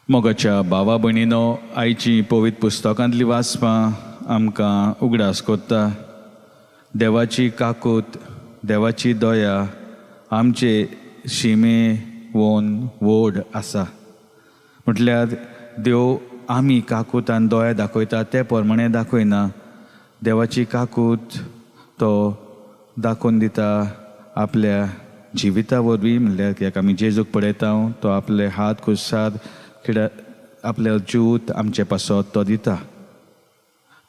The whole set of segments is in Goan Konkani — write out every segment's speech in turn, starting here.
मोगाच्या भावा भयणीनो, आयची पवित्र पुस्तकांतली वाचपां आमकां उगडास कोत्ता, देवाची काकूत, देवाची दया आमचे शिमे वोन व्हड आसा. म्हटल्यार देव आमी काकूत आनी दया दाखयता ते प्रमाणे दाखयना. देवाची काकूत तो दाखोवन दिता आपल्या जिविता वरवीं. म्हणल्यार कित्याक आमी जेजूक पळयता, तो आपले हात कुसार किड्या आपल्या जीव आमचे पासत तो दिता.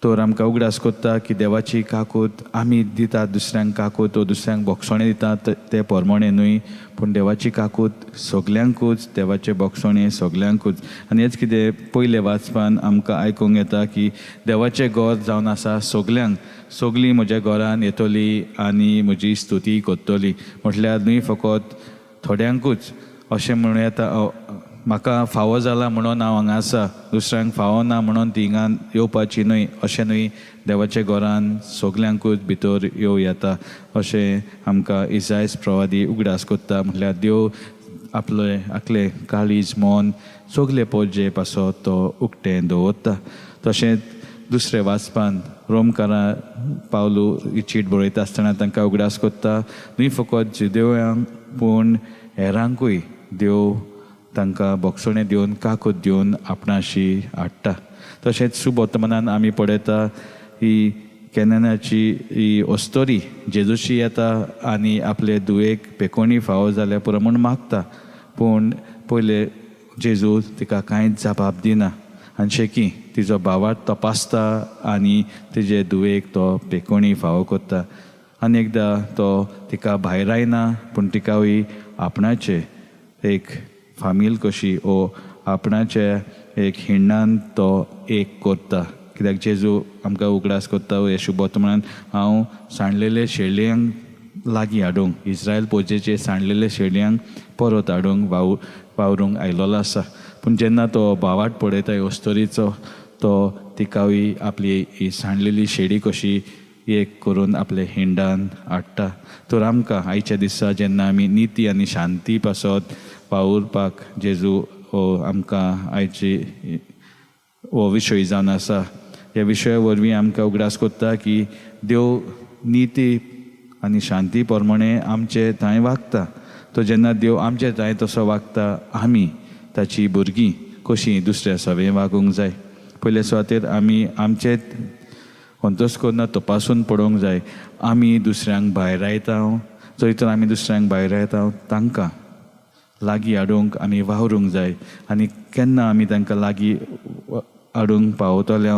तर आमकां उगडास कोत्ता की देवाची काकूत आमी दिता दुसऱ्यांक काकूत वो दुसऱ्यांक बोगसोणें दिता ते प्रमाणे न्हय, पूण देवाची काकूत सगल्यांकूच, देवाचें बोगसोणें सगल्यांकूच. आनी हेच कितें पयलें वाचपान आमकां आयकूंक येता की देवाचें घर जावन आसा सगल्यांक. सगलीं म्हज्या घरान येतली आनी म्हजी स्तुती करतली. म्हटल्यार न्हय फकत थोड्यांकूच अशें म्हणूं येता, म्हाका फावो जाला म्हणून हांव हांगा आसा, दुसऱ्यांक फावो ना म्हणून ती हिंगा येवपाची न्हय, अशें न्हय. देवाच्या घरान सगल्यांकूच भितर येवं येता अशें आमकां इसायस प्रवादी उगडास कोत्ता. म्हटल्यार देव आपले आपलें काळीज, मन सगले पोजे पासत तो उक्तें दवरता. तशेंच दुसरें वाचपान रोमकारा पावलू ही चीट बरयता आसतना तांकां उगडास कोत्ता, न्हय फकत जुदेवयांक पूण हेरांकूय देव तांकां बोगसणें दिवन, काकूत दिवन आपणाशी हाडटा. तशेंच सुबर्तमानान आमी पळयता, ही केननाची ही अस्तोरी जेजूशी येता आनी आपले धुवेक पेकोणी फावो जाल्या पुरो म्हूण मागता. पूण पयले जेजू तिका कांयच जबाब दिना आनी शेकी तिजो भावार्थ तपासता आनी तिजे धुवेक तो पेकोणी फावो करता. आनी एकदां तो तिका भायरायना, पूण तिकाय आपणाचे एक फामील कशी ओ आपणाचे एक हिंडान तो एक करता. कित्याक जेजू आमकां उगडास करता हे शुभवर्तमानान, हांव सांडलेले शेळयांक लागीं हाडूंक, इस्रायल पोजेचे सांडलेले शेळयांक परत हाडूंक वावरूंक आयलोलो आसा. पूण जेन्ना तो भावार्थ पळयता अस्तोरीचो, तो तिकाय आपली ही सांडलेली शेळी कशी एक करून आपले हिंडान हाडटा. तर आमकां आयच्या दिसा जेन्ना आमी निती आनी शांती पासत वावुरपाक जेजू हो आमकां आयची हो विशय जावन आसा, ह्या विशया वरवीं आमकां उगडास कोत्ता की देव निती आनी शांती प्रमाणे आमचे थंय वागता. तो जेन्ना देव आमचे थंय तसो वागता, आमी ताची भुरगीं कशीं दुसऱ्या सवें वागूंक जाय. पयले सुवातेर आमी आमचे अंतस करून तपासून पळोवंक जाय, आमी दुसऱ्यांक भायरायता. जंय तर आमी दुसऱ्यांक भायरायता, तांकां लागीं हाडूंक आमी वावरूंक जाय. आनी केन्ना आमी तांकां लागीं हाडूंक पावतले?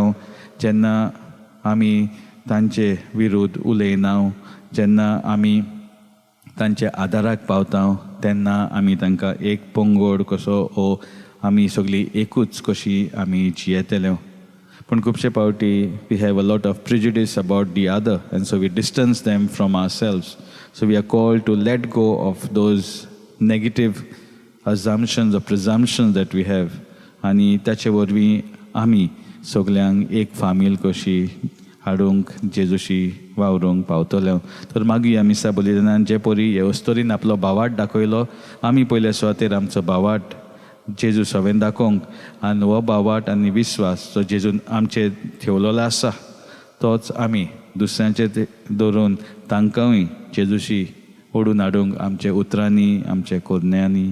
जेन्ना आमी तांचे विरुद्ध उलयना, जेन्ना आमी तांच्या आदाराक पावता, तेन्ना आमी तांकां एक पंगड कसो ओ आमी सगळीं एकूच कशी आमी जियेतले. पूण खुबशे फावटी we have a lot of prejudice about the other and so we distance them from ourselves. So we are called to let go of those negative assumptions or presumptions that we have आनी ताचे वरवीं आमी सगल्यांक एक फामील कशी हाडूंक जेजूशी वावरूंक पावतले. तर मागीर मिसा बलिदानान जे परी हे अस्तोरीन आपलो भावार्थ दाखयलो, आमी पयल्या सुवातेर आमचो भावार्थ जेजू सवें दाखोवंक आनी हो भावार्थ आनी विस्वास जो जेजून आमचे ठेवलेलो आसा, तोच आमी दुसऱ्यांचे दवरून तांकांय जेजूशी ओडून हाडूंक आमच्या उतरांनी, आमच्या कोरण्यांनी.